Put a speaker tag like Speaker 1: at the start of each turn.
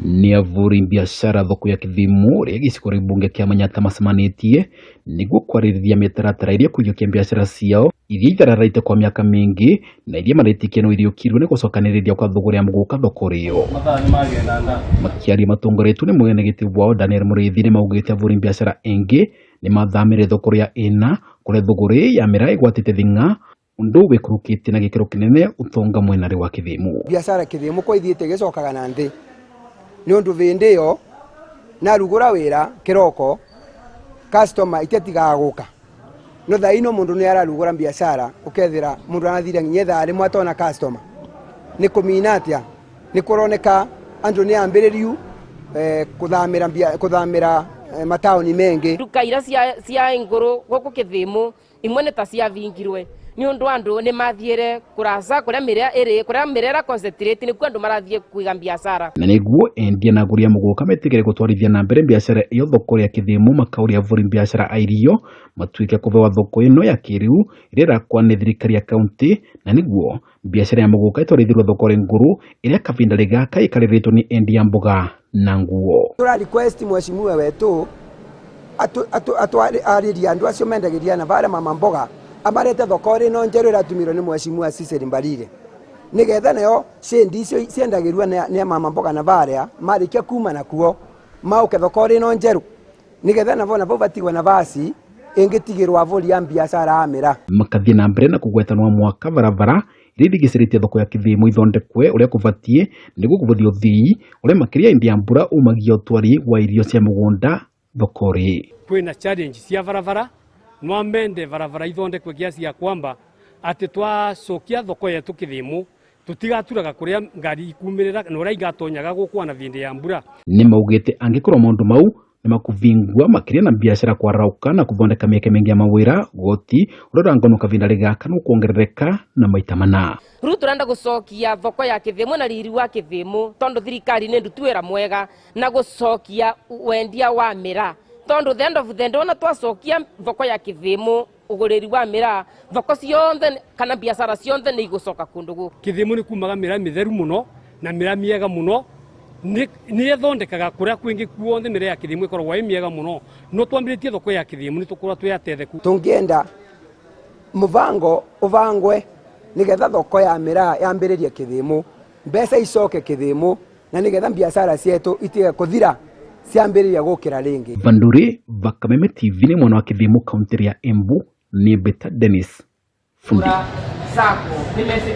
Speaker 1: Nĩ avũri biacara thoko ya Kithimu ria gĩcigo rĩa mbunge kĩa Manyatta macemanĩtie nĩguo kwarĩrĩria mĩtaratara ĩrĩa ĩkũiyũkia biacara ciao iria ithararĩte kwa mĩaka mĩingĩ na iria maretĩkia no iriũkirwo nĩ gũcokanĩrĩria kwa thũgũrĩ ya mũgũka thoko rĩo. Makĩaria matongoretio nĩ mwene gĩtĩ wao Daniel Mũrĩithi nĩ maugĩte avũri biacara aingĩ nĩ mathamĩre thoko rĩa ĩna kũrĩa thũgũrĩ ya mĩraa ĩgwatĩte thing'a ũndũ wĩkũrũkĩtie na gĩkĩro kĩnene ũtonga mwena wa Kithimu.
Speaker 2: Biacara Kithimu kwa ithiĩte ĩgĩcokaga na nthĩ nĩ ũndũ vĩndĩ ĩyo narugũra wĩra kĩroko customer itetigaga gũka no thaa ino mũndũ nĩ ararugũra biacara ũkethĩra mũndũ arathire nginya ithaa rĩmwe atona customer nĩ kũmina atĩa nĩ kũroneka andũ nĩ ambĩrĩriu kũthamĩra kũthamĩra mataũni mengĩ.
Speaker 3: Nduka ira cia ngũrũ gũkũ Kithimu imwe nĩ ta ciavingirwe nĩ ũndũ andũ nĩ mathiĩre kũraca kũrĩa mĩrĩa ĩrĩ kũrĩa mĩrĩa ĩra concentrate nĩkuo andũ marathiĩ kũiga biacara.
Speaker 1: Na nĩguo endia na agũri a mũgũka metĩkĩre gũtwarithia na mbere biacara ĩyo thoko ya Kithimu makaũria avũri biacara a irio matuĩke kũbewa thoko ĩno ya kĩrĩu ĩrĩa ĩrakwa nĩ thirikari ya kaunti na nĩguo biacara ya mũgũka ĩtwarithĩrwo thoko rĩ ngũrũ ĩrĩa kavinda gaka ĩkarĩrĩtwo nĩ endia mboga na nguo.
Speaker 2: Tũra request mheshimiwa wetu atwarĩrie andũ acio mendagĩria na barĩa mama mboga amarete thoko ĩno njerũ ĩratumirwo nĩ mheshimiwa Cecily Mbarire nĩgetha nayo cendi icio ciendagĩrwo nĩ mama mboga na barĩa marĩkia kuma nakuo maũke thoko ĩno njerũ nĩgetha navo navo batigwe nabasi ĩngĩtigĩrwo avũri a biacara a mĩraa.
Speaker 1: Makathiĩ na mbere na kũgweta mwaka barabara iria irigicĩrĩtie thoko ya Kithimu ithondekwe ũrĩa kũbatiĩ nĩguo kũbũthia ũthii ũrĩa makĩria hĩndĩ ya mbura umagia ũtwari wa irio cia mũgũnda thoko-rĩ.
Speaker 4: Kwĩna challenge cia barabara no mende barabara ithondekwe kiasi ya kwamba atĩ twacokia thoko yetu Kithimu tutigaturaga kuria ngari ikumirira na uria igatonyaga gukwa na vindi ya mbura.
Speaker 1: Nĩ maugĩte angĩkorwo maũndũ mau nĩ makũvingwa makĩria na biacara kwarauka na kũthondeka mĩeke mĩingĩ ya mawĩra goti ũrĩa ũrangonwo kavinda gaka nĩ ũkuongerereka na maita mana.
Speaker 3: Rĩu tũrenda gũcokia thoko ya Kithimu na riri wa Kithimu tondũ thirikari nĩ ndutu wĩra mwega na gũcokia wendia wa mĩraa tondũ the end of the day ona twacokia thoko ya Kithimu ũgũrĩri wa mĩraa thoko ciothe kana biacara ciothe nĩ igũcoka kũndũ gũkũ.
Speaker 4: Kithimu nĩ kumaga mĩraa mĩtheru mũno na mĩraa mĩega mũno nĩ ĩthondekaga kũrĩa kwĩngĩ kuothe mĩraa ya Kithimu ĩkoragwo ĩ mĩega mũno no twambĩrĩtie thoko ya Kithimu nĩ tũkorwo twĩ atetheku.
Speaker 2: Tũngĩenda mũbango ũbangwe nĩgetha thoko ya mĩraa yambĩrĩrie Kithimu mbeca icoke Kithimu na nĩgetha biacara cietu itige kũthira ciambĩrĩria gũkĩra rĩngĩ.
Speaker 1: Vanduri Vakameme TV nĩ mwena wa Kithimu kaunti ya Embu nĩ Beta Dennis Fundi.
Speaker 3: Sacco.